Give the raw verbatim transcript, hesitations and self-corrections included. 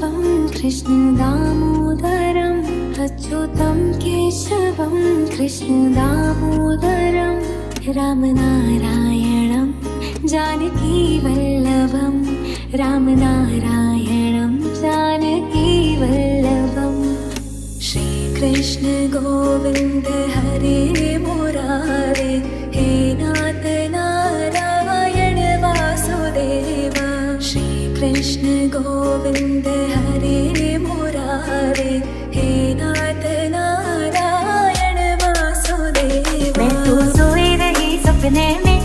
कृष्ण दामोदरम् अच्युतं केशवं कृष्ण दामोदरम् रामनारायणं जानकी वल्लभम् रामनारायणं जानकी वल्लभम्। श्री कृष्ण गोविंद हरे मुरारे हे नाथ नारायण वासुदेवा। श्री कृष्ण गोविंद हरे मुरारे हे नाथ नारायण वासुदेवा। मैं तो सोई रही सपने में